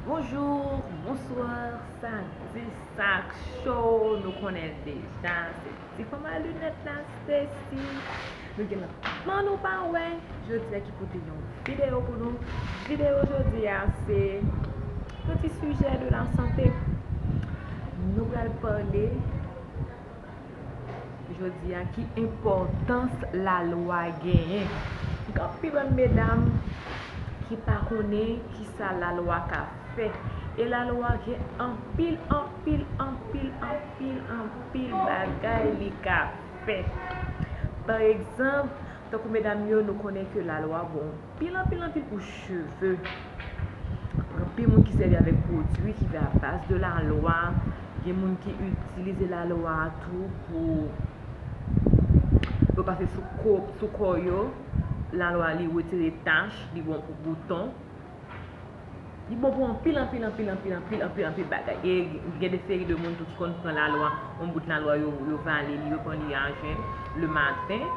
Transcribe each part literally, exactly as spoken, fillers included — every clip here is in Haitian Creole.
Bonjou, bonswa, sa di, sa cho, nou konnen l deja, se ti fanm a linèt la, Stacy. Nou gen lontan nou pa wè, jodi a ki pote yon videyo pou nou. Videyo jodi a se yon ti sijè de la sante. Nou pral pale jodi a ki enpòtans lalwa genyen. Gen anpil bann medam ki pa konnen kisa lalwa ka fè. E lalwa gen anpil, anpil, anpil, anpil, anpil bagay li ka fè. Pa egzanp, tankou medam yo, nou konnen ke lalwa bon anpil, anpil, anpil pou cheve. Gen anpil moun ki sèvi avèk pwodui ki fè a baz de lalwa. Gen moun ki itilize lalwa tou pou yo pase sou kò, sou kò yo. Lalwa li retire tach, li bon pou bouton. Li bon pou anpil, anpil, anpil, anpil, anpil, anpil, anpil bagay. E gen de seri de moun tou ki konn pran lalwa, yon bout lalwa yo, yo vale li, yo pran li a jen le maten.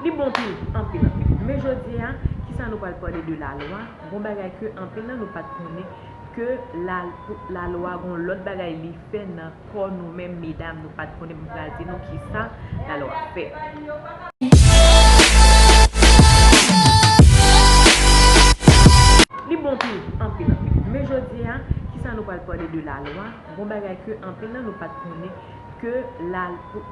Li bon anpil, anpil, anpil. Men jodi a, kisa nou pral pale de lalwa? Gon bagay ke anpil nan nou pa t konnen ke la, lalwa gon lòt bagay li fè nan kò nou menm medam, nou pa t konnen, m pral di nou kisa lalwa fè. Li bon anpil, anpil, anpil. Men jodi a, kisa nou pral pale de lalwa? Gon bagay ke anpil nan nou pa t konnen ke la,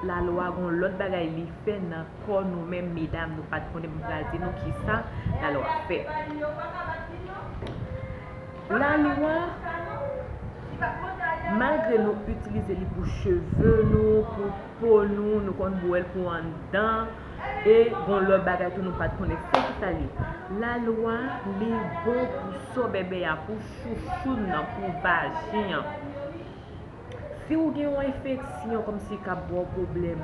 lalwa gon lòt bagay li fè nan kò nou menm medam, nou pa t konnen, m pral di nou kisa lalwa fè. Lalwa, malgre nou itilize li pou cheve nou, pou po nou, nou konn bwè l pou anndan, e gon lòt bagay tou nou pa t konnen. Se kisa li? Lalwa, li bon pou sò bèbè a, pou chouchou nan, pou vajen an. Si ou gen yon enfeksyon kòmsi k ap ba w pwoblèm,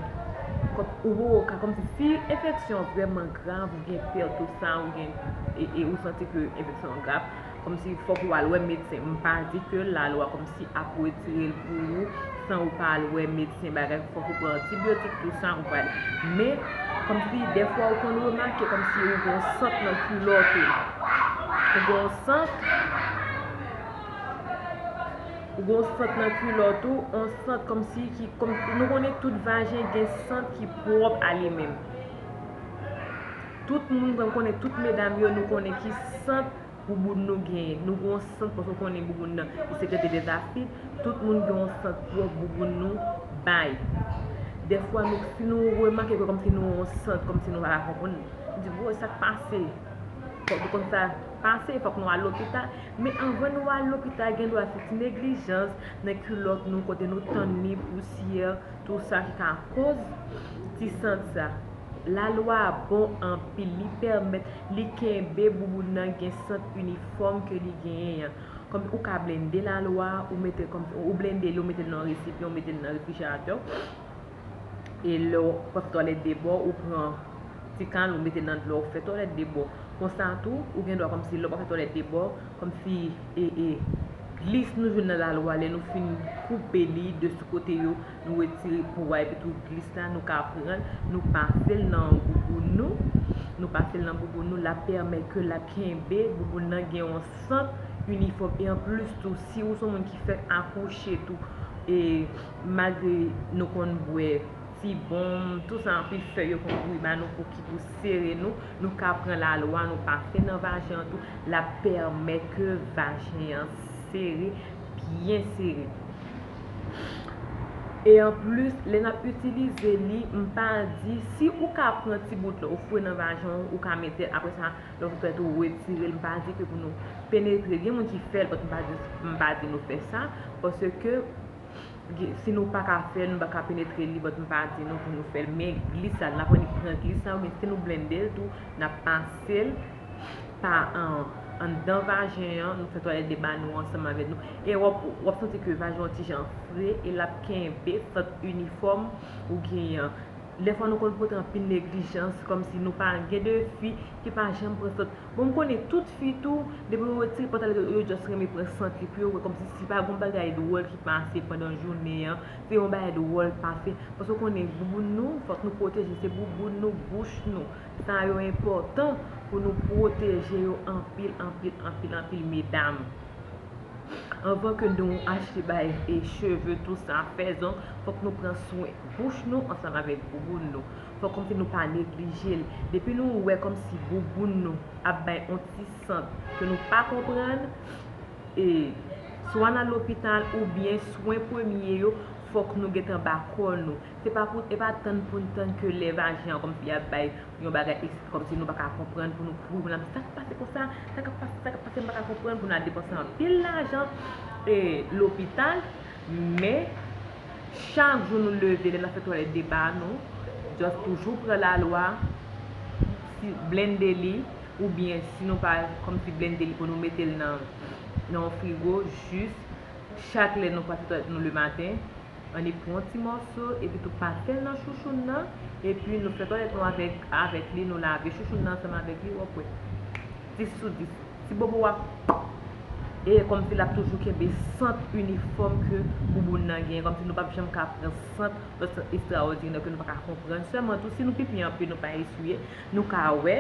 kòm, ou ka, kòmsi si enfeksyon an vrèman grav, ou gen pè, tou sa, ou gen, e, e ou santi ke enfeksyon an grav, kòmsi fòk ou al wè medsen. M pa di ke lalwa kòmsi ap retire l pou ou san ou pa al wè medsen, bagay, fòk ou pran antibyotik, tou sa, ou pral. Men, kòmsi dèfwa ou konn remake kòmsi ou gen yon sant nan kilòt ou. Ou gen yon sant, ou gen yon sant nan kilòt ou, yon sant kòmsi ki, kòm, nou konnen tout vajen gen sant ki pwòp a li menm. Tout moun, nou konnen tout medam yo, nou konnen ki sant bouboun nou genyen. Nou gen yon sant, paske w konnen bouboun nan, li sekrete dèzafil. Tout moun gen yon sant pwòp bouboun nou bay. Dèfwa, nou, si nou remake ke kòmsi nou yon sant, kòmsi nou pa ka konprann, nou di, "Bon, sa k pase?" Fòk nou konn sa pase, fòk nou al lopital. Men anvan nou al lopital, gen dwa se ti neglijans nan kilòt nou, kote nou tann li, pousyè, tou sa ki ka koz ti sant sa. Lalwa a bon anpil, li pèmèt, li kenbe bouboun nan gen sant inifòm ke li genyen an. Kòm ou ka blende lalwa, ou mete kòm, ou blende li, ou mete l nan resipyan, ou mete l nan refrijeratè. E lè w pral fè twalèt de bò, ou pran ti kann, ou mete nan dlo, ou fè twalèt de bò. Konsa tou, ou gen dwa kòmsi lè w pral fè twalèt de bò, kòmsi, e, e, glis nou jwenn nan lalwa, lè nou fin koupe li de sou kote yo, nou retire po a, epi tou glis la, nou ka pran l, nou pase l nan bouboun nou, nou pase l nan bouboun nou, l ap pèmèt ke l ap kenbe bouboun nan gen yon sant inifòm. E anplis tou, si ou se yon moun ki fèk akouche tou, e malgre nou konn bwè ti bonm, tou sa, anpil fèy yo konn bouyi ba nou pou ki pou sere nou, nou ka pran lalwa, nou pase nan vajen an tou, l ap pèmèt ke vajen an sere, byen sere. E anplis, lè n ap itilize li, m pa di, si ou ka pran ti bout la, ou foure nan vajen w, ou ka mete l, apre sa, lè w fè twalèt ou retire l, m pa di ke pou nou penetre. Gen moun ki fè l, but m pa di, m pa di nou fè sa, paske gen, si nou pa ka fè l, nou pa ka penetre li, but m pa di nou pou nou fè l. Men glis la, n ap annik pran glis la, oubyen si nou blende l tou, n ap pase l pa an, anndan vajen an, nou fè twalèt de bò nou ansanm avèk nou. E w ap, w ap santi ke vajen an ti jan fre, e l ap kenbe sant inifòm ou genyen an. Dèfwa nou konn pote anpil neglijans, kòmsi nou pa gen de fi ki pa janm pran sant. Bon, m konnen tout fi tou, depi yo retire pantalon yo, yo just renmen pran sant li pou yo wè kòmsi si pa gon bagay dwòl ki pase pandan jounen an, se yon bagay dwòl pase. Paske w konnen bouboun nou, fòk nou pwoteje, se bouboun nou, bouch nou. Sa yo enpòtan pou nou pwoteje yo anpil, anpil, anpil, anpil, medam. Anvan ke nou achte bay e cheve, tou sa, fè zong, fòk nou pran swen bouch nou ansanm avèk bouboun nou. Fòk kòmsi nou pa neglije l. Depi nou wè kòmsi bouboun nou ap bay yon ti sant ke nou pa konprann, e swa nan lopital oubyen swen premye yo, fòk nou gentan ba kò nou. Se pa pou, e pa tann pou n tann ke lè vajen an kòmsi y ap bay yon bagay ekstra, kòmsi nou pa ka konprann, pou nou kouri, pou n ap di, "Sa k ap pase konsa? Sa k ap pase? Sa k ap pase? M pa ka konprann," pou n al depanse anpil lajan e lopital. Men chak jou nou leve, lè n ap fè twalèt de ba nou, just toujou pran lalwa, si blende li, oubyen si nou pa kòmsi blende li pou nou mete l nan, nan yon frigo, jis chak lè nou pase twalèt nou le maten, annik pran yon ti mòso, epi tou pase l nan chouchoun nan, epi nou fè twalèt nou avèk, avèk li, nou lave chouchoun nan ansanm avèk li, w ap wè. Dis sou dis. Ti bobo a, e kòmsi l ap toujou kenbe sant inifòm ke bouboun nan genyen, kòmsi nou p ap janm ka pran sant, lòt sant estrawòdinè ke nou pa ka konprann. Sèlman tou, si nou pipi anpil, nou pa eswiye, nou ka wè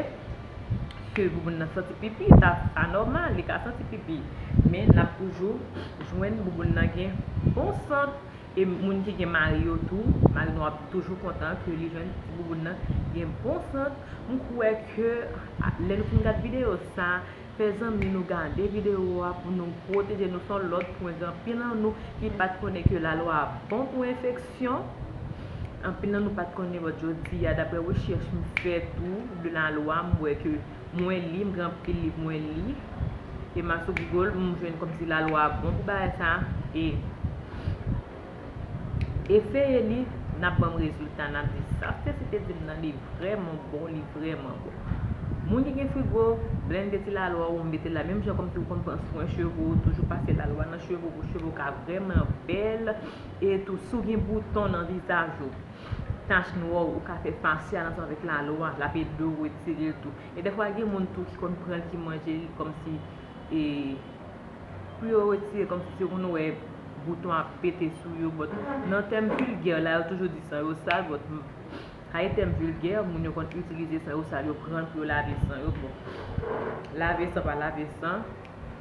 ke bouboun nan santi pipi, sa, sa nòmal, li ka santi pipi. Men n ap toujou jwenn bouboun nan gen bon sant. E moun ki gen mari yo tou, mari nou ap toujou kontan ke li jwenn ti bouboun nan gen bon sant. M kwè ke, a, lè nou fin gad videyo sa, fè zanmi nou gade videyo a pou nou pwoteje nou. Se yon lòt pwen, gen anpil nan nou ki pa t konnen ke lalwa bon pou enfeksyon. Anpil nan nou pa t konnen, but jodi a, daprè rechèch m fè tou de lalwa, m wè ke mwen li, m gen anpil liv mwen li. E m al sou Google, m jwenn kòmsi lalwa bon pou bagay sa. E eseye li, n ap ban m rezilta, n ap di sa Stacy te di m nan, li vrèman bon, li vrèman bon. Moun ki gen frigo, blende ti lalwa ou mete l la, menm jan kòmsi ou konn pran swen cheve w, toujou pase lalwa nan cheve w pou cheve w ka vrèman bèl. E tou, si w gen bouton nan vizaj ou, tach nwè w, ou ka fè fasyal ansanm avèk lalwa, l ap ede w retire l tou. E dèfwa gen moun tou ki konn pran l, ki manje l kòmsi, e, pou yo retire, kòmsi se konn wè bouton ap pete sou yo, but nan tèm vilgè la, yo toujou di san yo sal, but m, sa e tèm vilgè, moun yo konn itilize san yo sal, yo pran l pou yo lave san yo, bon. Lave san pa lave san,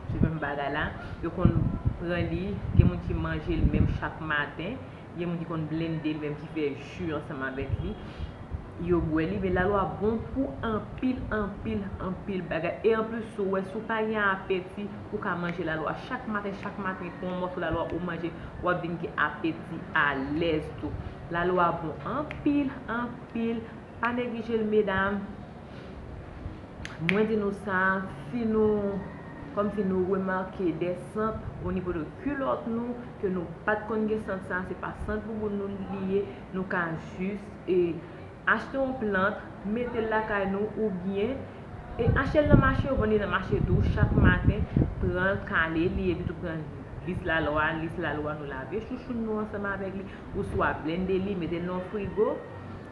se menm bagay la. Yo konn pran li, gen moun ki manje l menm chak maten, gen moun ki konn blende l menm, ki fè ji ansanm avèk li. Yo bwè li, men lalwa bon pou anpil, anpil, anpil bagay. E anplis, si w wè, si w pa gen apeti, ou ka manje lalwa chak maten, chak maten, pran yon mòso lalwa ou manje, w ap vin gen apeti alèz tou. Lalwa bon anpil, anpil, pa neglije l, medam. Mwen di nou sa, si nou, kòmsi nou remake de sant o nivo de kilòt nou, ke nou pa t konn gen sant sa, se pa sant bouboun nou li ye, nou ka jis, e, achte yon plant, mete l lakay nou, oubyen, e, achte l nan mache, yo vann li nan mache tou, chak maten, pran l, kale li, epi tou pran lis lalwa, lis lalwa, nou lave chouchoun nou ansanm avèk li, oswa blende li, mete l nan frigo,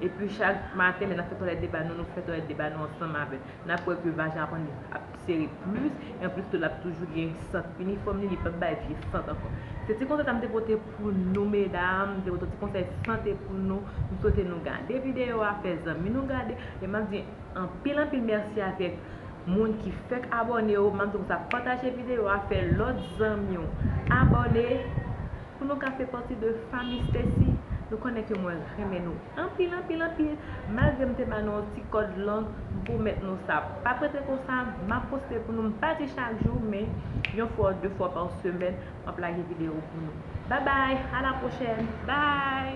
epi chak maten, lè n ap fè twalèt de ba nou, nou fè twalèt de ba nou ansanm avè l. N ap wè ke vajen ap annik ap sere plis, e anplis tou, l ap toujou gen sant inifòm li, li p ap bay vye sant ankò. Se ti konsèy sa m te pote pou nou, medam, m te pote ti konsèy sante pou nou. M swete nou gade videyo a, fè zanmi nou gade, e m ap di anpil, anpil mèsi avèk moun ki fèk abòne yo. M ap di konsa, pataje videyo a, fè lòt zanmi w abòne. Pou nou ka fè pati de fanmi Stacy, nou konnen ke mwen renmen nou anpil, anpil, anpil. Malgre m te ba nou yon ti kòd long, m pwomèt nou sa p ap rete konsa. M ap poste pou nou, m pa di chak jou, men yon fwa, de fwa pa semèn, m ap lage videyo pou nou. Babay, a la pwochèn, bay!